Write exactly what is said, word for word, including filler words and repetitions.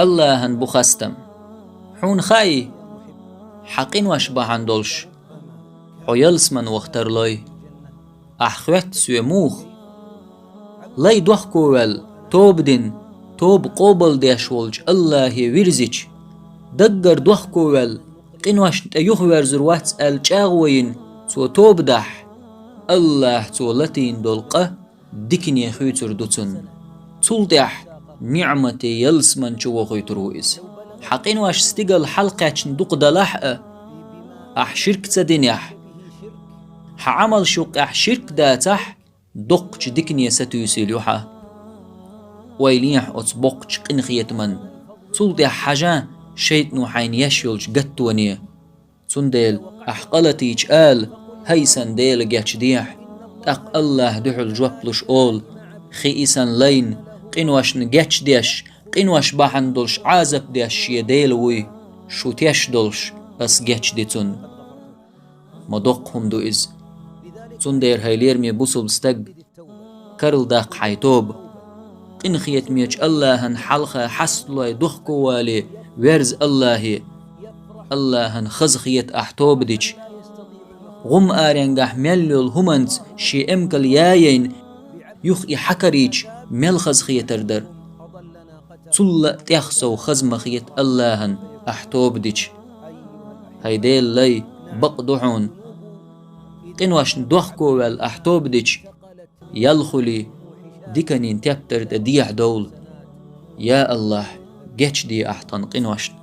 Аллахьан бу хастам. Хьуна хаий, хьа къинош бахьан долуш хьо ялсаман ваха тарлой? Ахь хоьтту соь муха? Лай дохковаьлла, тоба дина, тоба къобалдеш волчу Аллахье вирзича, даггара дохковаьлла, къиношна тӀе юхаверзур вац аьлла чӀагӀо йина, цо тоба дахь, Аллахьа цо латийна долу къа дикане хуьйцур ду цунна. Цул тӀаьхьа ниӀмате ялсаман чу вохуьйтур ву иза. Хьан къинош стигала хьалакхаьчна дукха далахь а, ахь ширк ца динехь, хьан Ӏамалш юккъехь ширк дацахь, доккхачу дикане сатуьйсийла ю хьан. Ойла ехьа оцу боккхачу къинхетаман, цул тӀаьхьа хьажа шайтӀано хьайна еш йолчу гаттоне. Цундела ахь къа латийча ала: «ХӀай сан Дела, гечдехьа». ТӀаккха Аллахьа дуьхьал жоп луш олу: «Хи и сан лайна, къиношна гечдеш, къинош бахьана долуш Ӏазап деш шен Дела вуй, шу теш долуш ас гечди цунна». Ма доккха хӀума ду иза! Цундела, хӀай лераме бусалба стаг, карладаккха хьайн тоба. Къинхетамечу Аллахьан хьалха хьасталой дохковале верза Аллахье. Аллахьан хазахета ахь тоба дича. ГӀум аренгахь мел йолу хӀуманца шен эмкал яйайна, юха и хьакарийча, мел хазахетар дара. Цул а тӀех сов хаза ма хета Аллахьан ахь тоба дича. ХӀай Дела лай, бакъ ду хьуна. Къиношна дохковаьлла ахь тоба дича, ял хуьлий, диканийн тептар тӀе дехьа довла. Я Аллахь, гечде ахь тхан къиношна.